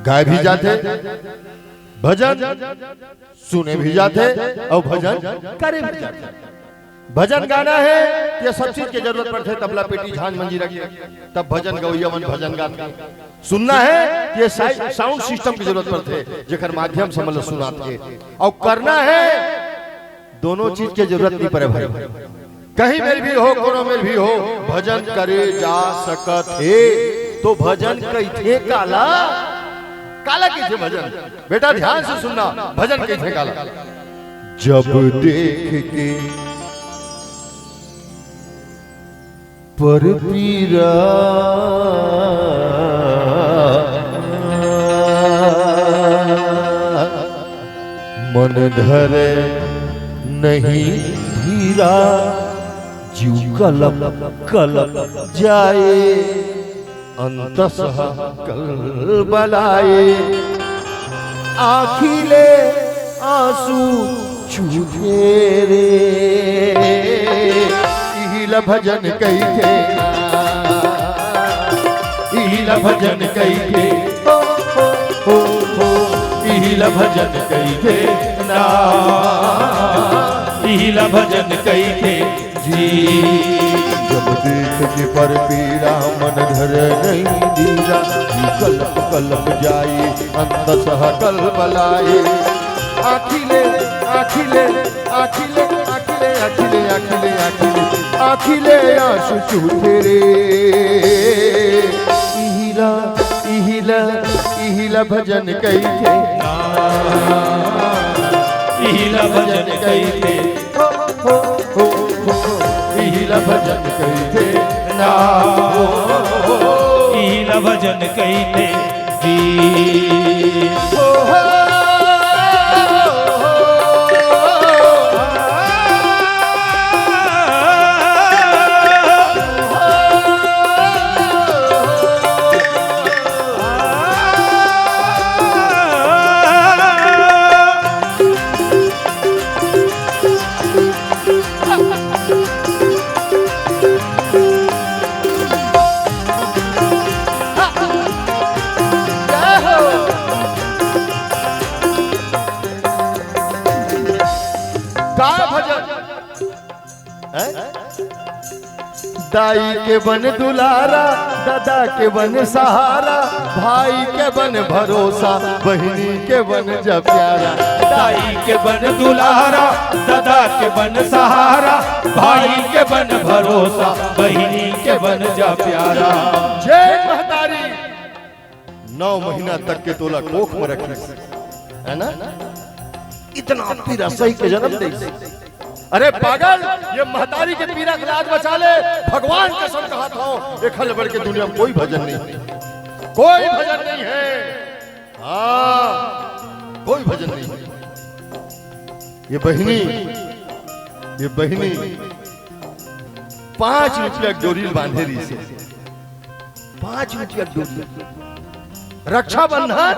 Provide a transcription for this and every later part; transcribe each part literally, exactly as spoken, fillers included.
गाए भी जाथे, भजन सुने भी जाथे अउ भजन करे भी जाथे। भजन गाना हे, ये सब चीज के जरूरत पड़थे, तबला, पेटी, झांझ, मंजीरा के, तब भजन गवैया मन भजन गाथे। सुनना हे, ये साइ-, साउंड सिस्टम के जरूरत पड़थे, जेकर माध्यम से मतलब सुनाथे। अउ करना हे, दोनों चीज के जरूरत नहीं पड़े भाई। कहीं मेर भी हो, कोनो मेर भी हो, भजन करे जा सकत हे। तो भजन कहिथे काला? काला कहिथे भजन? बेटा, ध्यान से सुनना, भजन कहिथे काला? जब देख के पर पीरा, मन धरे नहीं धीरा, जीव कलप कलप जाए, अंतस कलबलाए। आँखी ले आंसू छूटे रे, इही ला भजन कहिथे ना, इही ला भजन कहिथे, हो, हो, हो, हो, इही ला भजन कहिथे ना, इही ला भजन कहिथे जी। जब देख के पर पीरा, मन धर नहीं धीरा, जी कलप कलप जाई, अंतस कलबलाए। आँखी ले, आँखी ले, आँखी ले, आँखी ले, आँखी ले, आँखी ले, आँखी ले, आँखी ले आंसू चूथे रे। इही ला, इही ला, इही ला भजन कहिथे ना, इही ला भजन कहिथे, हो, हो, हो, हो, इही ला भजन कहिथे ना, इही ला भजन कहिथे जी। हो, हो, हो, हो। का भजन? हैं? दाई के बन दुलारा, दादा के बन सहारा, भाई के बन भरोसा, बहिनी के बन जा प्यारा। दाई के बन दुलारा, दादा के बन सहारा, भाई के बन भरोसा, बहिनी के बन जा प्यारा। जय महतारी। नौ महीना तक के तोला कोख में रखिस, है ना? इतना पीरा सही के जन्म दे। अरे पागल, ये महतारी के पीरा के लाज बचा ले। भगवान कसम कहा था, एखर ले बढ़ के दुनिया में कोई भजन नहीं, कोई भजन नहीं है। हाँ, कोई भजन नहीं है। ये बहिनी, ये बहिनी पाँच रुपया डोरी बांधे रहिसे। पाँच रुपया डोरी। रक्षाबंधन,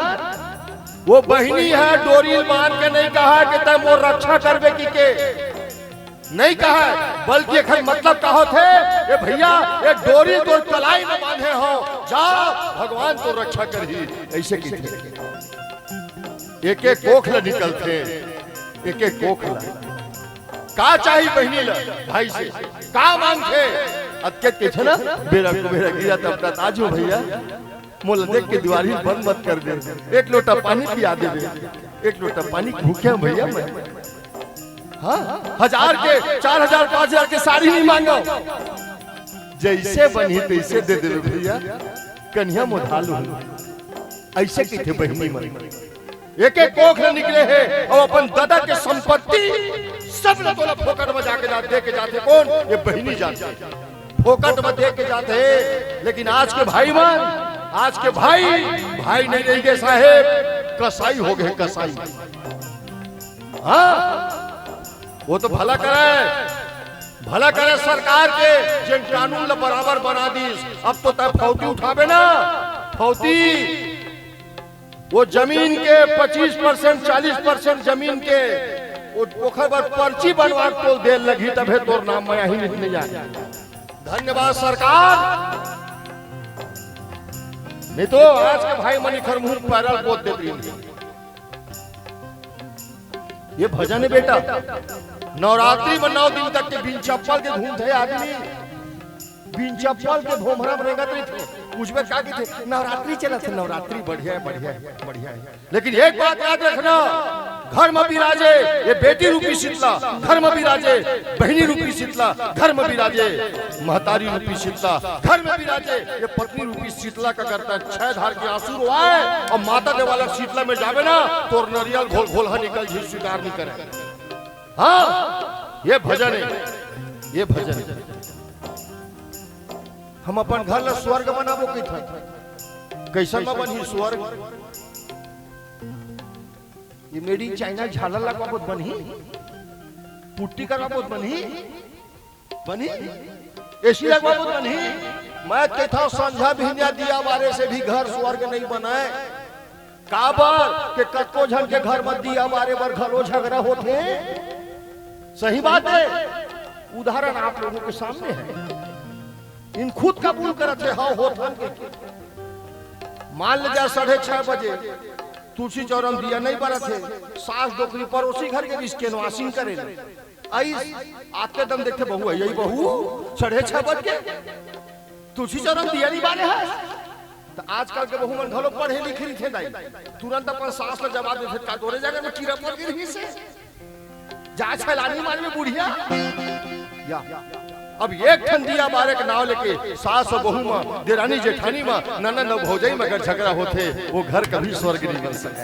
वो बहिनी ह डोरी बांध के नहीं कहा कि तैं मोर रक्षा करबे कहिके, नहीं कहा, बल्कि एखर मतलब का होथे, ए भैया, ए डोरी तोर कलाई में बांधे हंव, जा, भगवान तोर रक्षा करही, अइसे कहिथे। एक एक कोख ल निकलथे, एक एक कोख ल। का चाही बहिनी ल भाई से? का मांगथे? अतके कहिथे ना, बेरा कुबेरा गिरा तब का ताजू भैया, मोला देख के दुवारी बंद मत कर दे, एक लोटा पानी पिया दे दे, एक लोटा पानी भूखे हंव भैया मैं। हाँ, हजार के, चार हजार, पाँच हजार के साड़ी नहीं मांगव, जइसे बनही तइसे दे देबे भैया, कनिहा मोधाल हो। अइसे कहिथे बहिनी मन। एक एक कोख ले निकले हे अउ अपन ददा के संपत्ति सब ल तोला फोकट में जाके जा, दे के जाथे। कोन? ये बहिनी जाथे, फोकट में दे के जाथे। लेकिन आज के भाई मन, आज के भाई, भाई नहीं रहि गे साहेब, कसाई हो गे कसाई। हाँ, वो तो भला करे, भला करे सरकार के, जेन कानून ल बराबर बना दिस। अब तो तैं फौती उठाबे ना, फौती। वो जमीन के पच्चीस परसेंट, चालीस परसेंट जमीन के, वो, ओखर बर पर्ची बनवा के तोला दे लगही, तभे तोर नाम मया ही नहीं आय। धन्यवाद सरकार। नहीं तो आज के भाई मन एखर मुंह पैरल पोत देत रहिन। ये भजन है बेटा, नवरात्रि में नौ दिन तक के बिन चप्पल के घूमथे आदमी, बिन चप्पल के भोमरा में रेंगत रहिथे। पूछबे का कहिथे, नवरात्रि चलत हे, नवरात्रि बढ़िया है, बढ़िया है, बढ़िया है। लेकिन एक बात याद रखना, घर में विराजे ये बेटी रूपी शीतला, घर में विराजे बहिनी रूपी शीतला, घर में विराजे महतारी रूपी शीतला, घर में विराजे ये पत्नी रूपी शीतला का करता है। छह धार के आंसू रोवाए और माता देवाला शीतला में जावे ना, तोर नरियल घोल घोल हा निकल झी, स्वीकार नहीं करे। हाँ, ये भजन है, ये भजन है। हम अपन घर ला स्वर्ग बनाबो कहिथन। कैसन में बनही स्वर्ग? ये मेड इन चाइना झालर लगवाबो त बनही? पुट्टी करवाबो त बनही? बनही? एसी लगवाबो त बनही? मैं कहिथंव संझा बिहनिया दिया बारे से भी घर स्वर्ग नहीं बनय। काबर के कतको झन के घर म दिया बारे बर घलो झगड़ा होथे। सही बात है, उदाहरण आप लोगों के सामने है। इन खुद कबूल करत हे, हाँ, होथन के। मान ले जा, साढ़े छह बजे तुलसी चौरा म दिया नहीं बरत हे, सास डोकरी पड़ोसी घर के रिस के नवासिंग करे ले। आइस, आते दम देखथे, बहू, यही बहू, साढ़े छह बज के तुलसी चौरा म दिया नहीं बारे है। तो आजकल के बहू मन घलो पढ़े लिखे रहिथे दाई, तुरंत अपन सास ला जवाब देथे, "का तोरे जगह में कीड़ा पड़ गे रहिसे?" जा छलानी मारबे बुढ़िया। या, अब एक ठन दिया बारे के नाव लेके सास अउ बहू म, देरानी जेठानी म, ननद अउ भौजाई म अगर झगड़ा होथे, वो घर कभी स्वर्ग नहीं बन सके,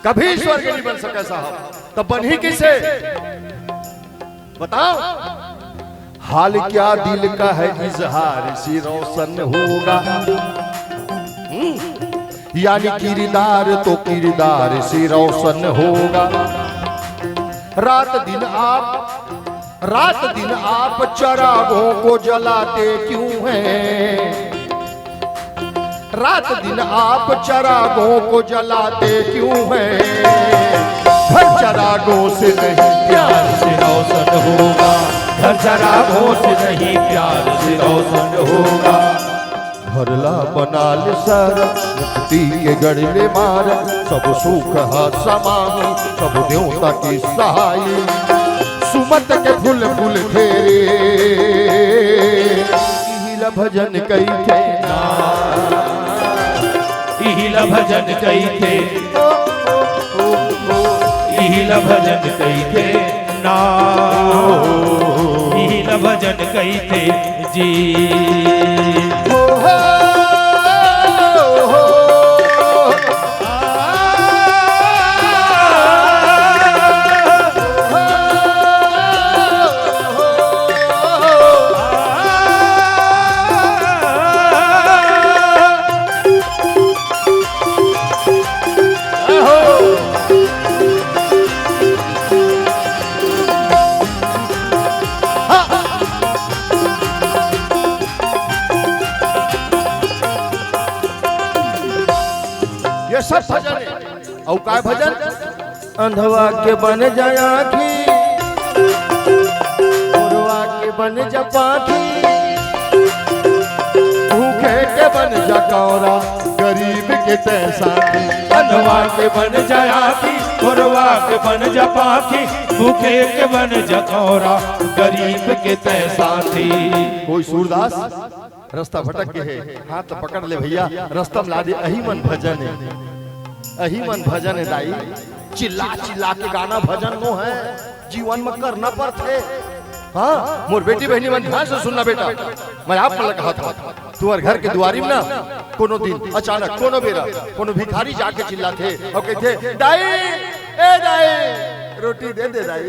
कभी स्वर्ग नहीं बन सके साहब। तब बनही किसे? बताओ। हाल क्या दिल का है इजहार से रोशन होगा। हम्म। यानी किरदार तो किरदार से रोशन होगा। रात दिन आप, रात दिन आप चरागों को जलाते क्यों हैं? रात दिन आप चरागों को जलाते क्यों हैं? घर चरागों से नहीं प्यार से रोशन होगा। घर चरागों से नहीं प्यार से रोशन होगा। घर ला बना ले सर, मुक्ति के गढ़ ले मार, सब सुख हा समाई, सब देवता की सहाई। सुमत के फूल फूल तेरे, इही ला भजन कहिथे ना, इही ला भजन कहिथे, इही ला भजन कहिथे ना, इही ला भजन कहिथे जी। ये सब भजन है। अउ काय भजन? अंधवा के बन जा आँखी, गोरवा के बन जा पाँखी, भूखे के बन जा कौरा, गरीब के तैं साथी। अंधवा के बन जा आँखी, गोरवा के बन जा पाँखी, भूखे के बन जा कौरा, गरीब के तैं साथी। कोई सूरदास रस्ता भटक गे हे, हाथ पकड़ ले भैया, रस्ता म ला दे। अही मन भजन हे, अही मन भजन हे दाई। चिल्ला चिल्ला के गाना भजन नो हे, जीवन म करना पड़थे। हाँ, मोर बेटी बहिनी मन, ध्यान से सुनना बेटा, मैं आप मन ला कहत हँव, तुँहर घर के दुवारी म ना कोनो दिन अचानक कोनो बेरा कोनो भिखारी जाके चिल्लाथे अउ कहिथे, "दाई, ए दाई, रोटी दे दे दाई।"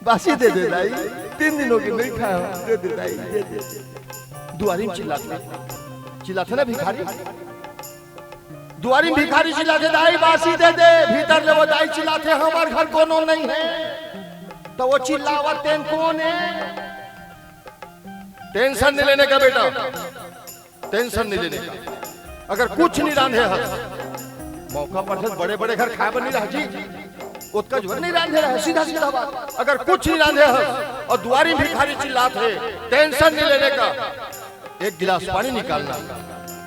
बासी दे दे दाई, तीन दिन हो गे नहीं खाए हँव, दे दे दाई, दे दे। दुवारी म चिल्लाथे, चिल्लाथे ना भिखारी, दुवारी म भिखारी चिल्लाथे, "दाई बासी दे दे।" भीतर ले वो दाई चिल्लाथे, "हमर घर कोनो नहीं हे।" त वो चिल्लावत तेन कोन हे? टेंशन नहीं लेने का बेटा। टेंशन नहीं लेने का। अगर कुछ नहीं रांधे हस, मौका पर से बड़े-बड़े घर खाए बर नहीं रह जी, ओतका जोर नहीं रांधे रहे, सीधा-सीधा बात। अगर कुछ नहीं रांधे हस अउ दुवारी म भिखारी चिल्लात हे, टेंशन नहीं लेने का। एक गिलास पानी निकालना,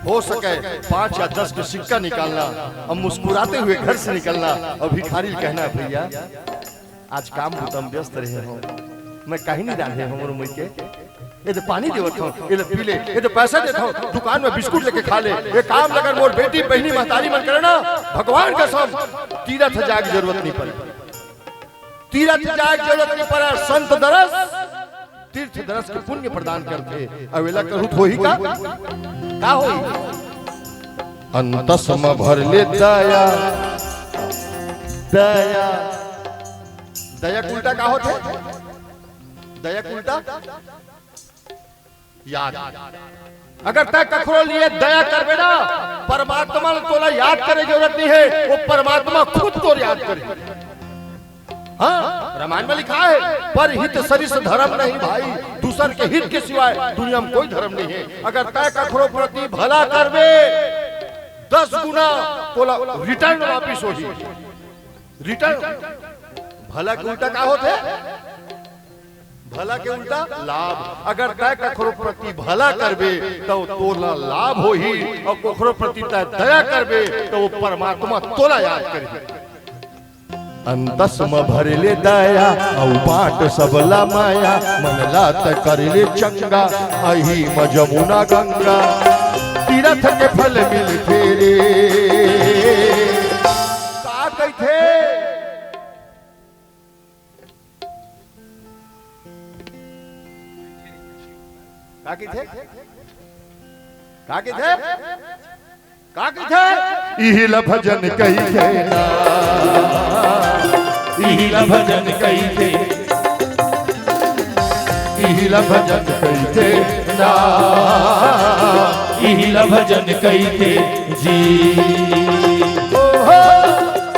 हो सके पाँच या दस के सिक्का निकालना और मुस्कुराते हुए घर से निकलना और भिखारी ल कहना, "भैया, आज काम बुता म व्यस्त रहे हों, मैं कहीं नहीं डाले हों मोर मुई के, ये दे पानी देवत हों, ये ले पी ले, ये दे पैसा देत हों, दुकान में बिस्कुट लेके खा ले, ये काम ल अगर मोर बेटी, बहिनी, महतारी मन करे ना, भगवान कसम, तीरथ जाए के जरूरत नहीं पड़े, तीरथ जाए के जरूरत नहीं पड़े।" संत दरस तीर्थ दरस के पुण्य प्रदान करथे। अउ एला कहूँ त होही का? का होही? अंतस म भर ले दया, दया। दया के उल्टा का होथे? दया के उल्टा याद। अगर तैं कखरो लिए दया करबे ना, परमात्मा ल तोला याद करे जरूरत नहीं हे, वो परमात्मा खुद तोर याद करे। हाँ, रामायण में लिखा है, "पर हित सरिस धर्म नहीं भाई, दूसर के हित के सिवाय दुनिया में कोई धर्म नहीं है।" अगर तैं कखरो प्रति भला करबे, दस गुना तोला रिटर्न वापिस होही। रिटर्न, भला के उल्टा का होथे? भला के उल्टा लाभ। अगर तैं कखरो प्रति भला करबे, त तोला लाभ होही, अउ कखरो प्रति तैं दया करबे, त वो परमात्मा तोला याद करही। अंतस म भर ले दया, अउ बांट सबला माया, मन ला त कर ले चंगा, अही म जमुना गंगा, तीरथ के फल मिलथे रे। का कहिथे? का कहिथे? का कहिथे? का कहिथे? इही ल भजन कहिथे ना, इही ल भजन कहिथे, इही ल भजन कहिथे ना, इही ल भजन कहिथे जी। ओ हो,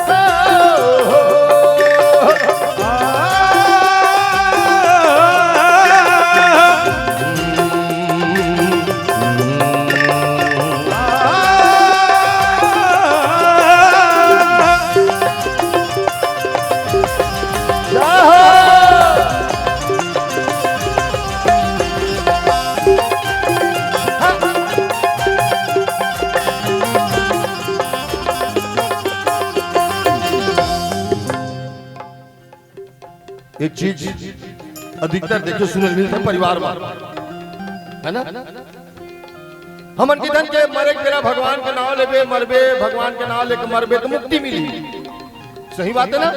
ओ हो, ओ हो। एक चीज अधिकतर देखे सुने मिलथे परिवार में, है ना? हमन किथन के मरे के बेरा भगवान के नाव लेबे, मरबे, भगवान के नाव लेके मरबे त मुक्ति मिलही। सही बात है ना?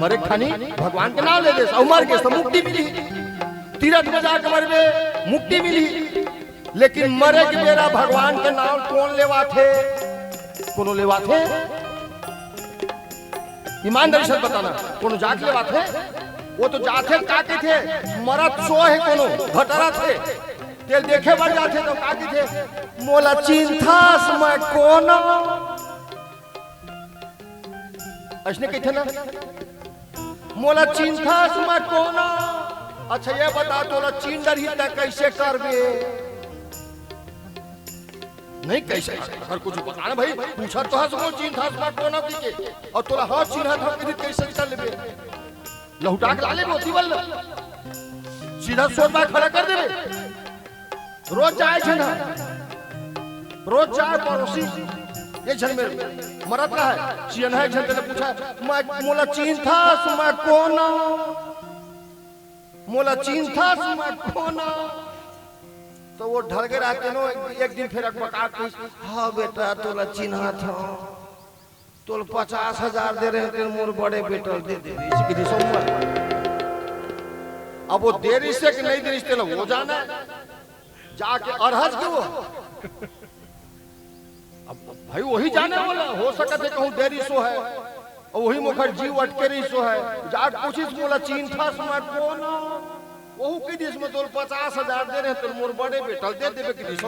मरे खानी भगवान के नाव ले लेस अउ मर गेस त मुक्ति मिलही। तीरथ में जाके मरबे, मुक्ति मिलही। लेकिन मरे के बेरा भगवान के नाव कोन लेवाथे? कोनो लेवाथे? ईमानदारी से बताना, कोनो जाके लेवाथे? वो तो जाथे, का कहिथे? मरत सो हे कोनो, भटरत हे। तेला देखे बर जाथे त का कहिथे? "मोला चिन्हथस मैं कोन?" अइसने कहिथे ना, "मोला चिन्हथस मैं कोन?" अच्छा, ये बता, तोला चिन्ह डरही त कइसे करबे? नहीं, कइसे? अगर कुछ बता ना भाई, पूछत तो हस, "मोला चिन्हथस मैं कोन?" कहिके, अउ तोला "हाँ, चिन्हत हँव" कहिथे, कइसे चल लेबे? लहुटा के ला लेबे ओती बल। सीधा सोच बात खड़ा कर देबे। रोज जाए झन ह, रोज जाए पड़ोसी, एक झन मेर मरत रहे, सियनहा एक झन तेला पूछा, "मैं, मोला चिन्हथस मैं कोन? मोला चिन्हथस मैं कोन?" त वो ढलगे रहिथे नो, एक, एक दिन फेर अकबका के कहिस, "हाँ बेटा, तोला चिन्हत हँव।" तोला पचास हजार दे रहेंव, तेला मोर बड़े बेटा ल दे दे, अइसे कहि दिस। अब वो दे रिहिसे कि नहीं दे रिहिसे, तेला वो जाने, जाके अरहज के वो। अब भाई वही जाने वाला, हो सकत हे कहूँ दे रिहिस होही, अउ वही म ओखर जीव अटके रिहिस होही, जाके पूछिस, "मोला चिन्हथस मैं कोन?" वहू कहि दिस, "मैं तोला पचास हजार दे रहेंव, तेला मोर बड़े बेटा ल दे देबे," कहि दिस।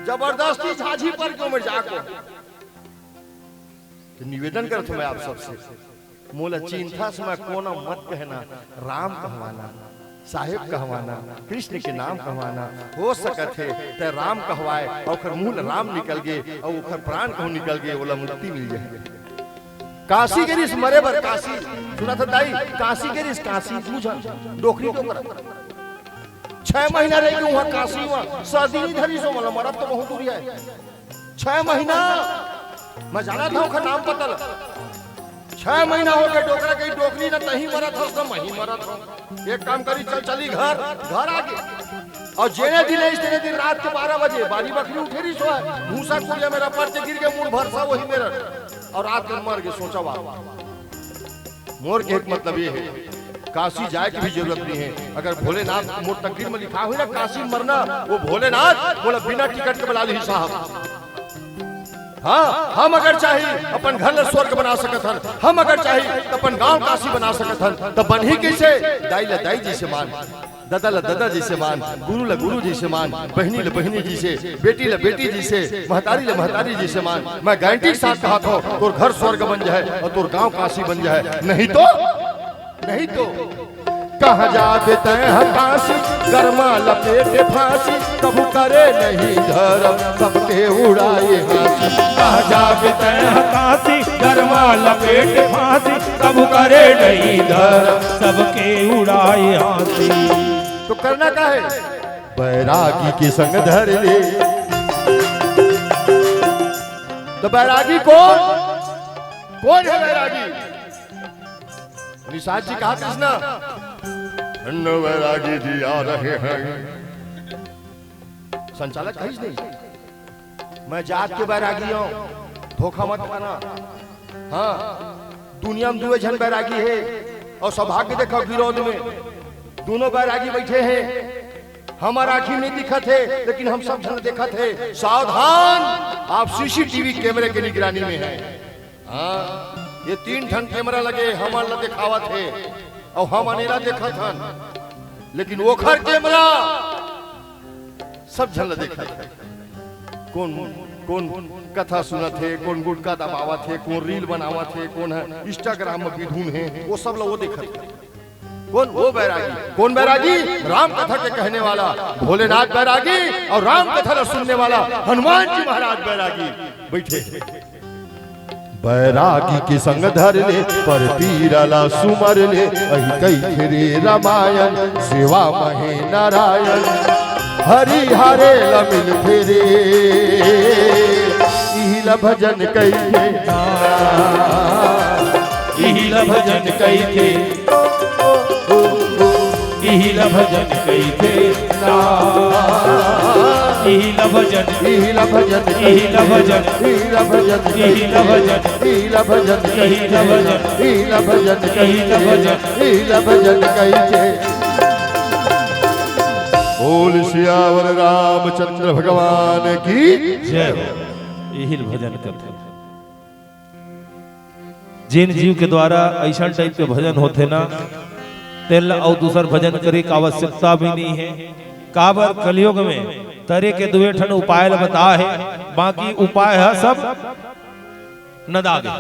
जबरदस्ती झाझी पर के ओमेर जाके त निवेदन करत हँव मैं आप सबसे, मोला चिन्हथस मैं कोन मत कहना, राम कहवाना, साहेब कहवाना, कृष्ण के नाम कहवाना। हो सकत हे तैं राम कहवाए अउ ओखर मुँह ले राम निकल गे अउ ओखर प्राण कहूँ निकल गे, ओला मुक्ति मिल जाए। काशी गे रिहिस मरे बर, काशी, सुनत हस दाई, काशी गे रिहिस, काशी, दू झन डोकरी डोकरा। छह महीना रह के उहाँ काशी में सर्दी नहीं धरी सो, मतलब मरत तो बहुत दूर है। छह महीना मैं जाना था ओखर नाम पता ल। छह महीना हो गए डोकरा के डोकरी ना तहीं मरत हस ना महीं मरत हो। एक काम करी, चल चली घर, घर आ गए। और जेने दिन है तेने दिन रात के बारह बजे बारी बखरी उठे रही सो है, भूसा कुड़िया मेरा पड़ के गिर गए, मुड़ भरसा वही मेरा, और रात के मर गए। सोचा बाबा, मोर के एक मतलब ये है, काशी जाए के भी जरूरत नहीं है। अगर भोलेनाथ मोर तकदीर में लिखा हुई ना काशी मरना, वो भोलेनाथ बोला बिना टिकट के बुला ली साहब। हाँ, हम अगर चाही अपन घर ला स्वर्ग बना सकत हन, हम अगर चाही त अपन गांव काशी बना सकत हन, त बनही कैसे? दाई ला दाई जैसे मान, ददा ला ददा जैसे मान, गुरु ला गुरु जैसे मान, बहिनी ला बहिनी जैसे, बेटी ला बेटी जैसे, महतारी ला महतारी जैसे मान। मैं गारंटी के साथ कहा था, तोर घर स्वर्ग बन जाए और तोर गांव काशी बन जाए, नहीं तो, नहीं तो। कहाँ जाबे तैं ह काशी, गरमा लपेटे फांसी, कभू करे नहीं धर्म, सबके उड़ाए हांसी। कहाँ जाबे तैं ह काशी, गरमा लपेटे फांसी, कभू करे नहीं धर्म, सबके उड़ाए हांसी। तो करना का है? बैरागी के संग धर ले। तो बैरागी कौन, कौन है बैरागी? निषाद जी कहा कृष्णा, "न बैरागी जी आ रहे हैं।" संचालक कहिस नहीं, "मैं जात के बैरागी हूँ, धोखा मत खाना।" हाँ, दुनिया में दुए झन बैरागी है और सौभाग्य देखा विरोध में दोनों बैरागी बैठे हैं। हमार आँखी नहीं दिखत है, लेकिन हम सब झन देखत है। सावधान, आप सीसीटीवी कैमरे के निगरानी में हैं। हाँ, ये तीन ठन कैमरा लगे, हमन ला दिखावत हे, अउ हमन एला देखत हन, लेकिन ओखर कैमरा सब झन ला देखत हे। कोन, कोन कथा सुनत हे, कोन गुटखा दबावत हे, कोन रील बनावत हे, कोन ह Instagram में बिधुन हे, वो सब ला वो देखत हे। कोन वो बैरागी? कोन बैरागी? राम कथा के कहने वाला भोलेनाथ बैरागी और राम कथा ला सुनने वाला हनुमान जी महाराज बैरागी बैठे हैं। बैरागी के संग धर ले, पर पीरा ला सुमर ले, अहि कहिथे रे रामायण, सेवा महे नारायण। हरि हरे ला मिलथे रे, इही ला भजन कहिथे ना। इही ला भजन कहिथे, इही ला भजन कहिथे ना। इही ला भजन, इही ला भजन, इही ला भजन, इही ला भजन, इही ला भजन, इही ला भजन, इही ला भजन, इही ला भजन, इही ला भजन कहिथे। बोल सियावर रामचंद्र भगवान की जय हो। इही ला भजन कहिथे। जेन जीव के द्वारा अइसन टाइप के भजन होथे ना, तेन ला अउ दूसर भजन करे के आवश्यकता भी नहीं है। काबर कलयुग में तरे के दुए ठन उपाय ला बता है, बाकी उपाय ह सब नदागे।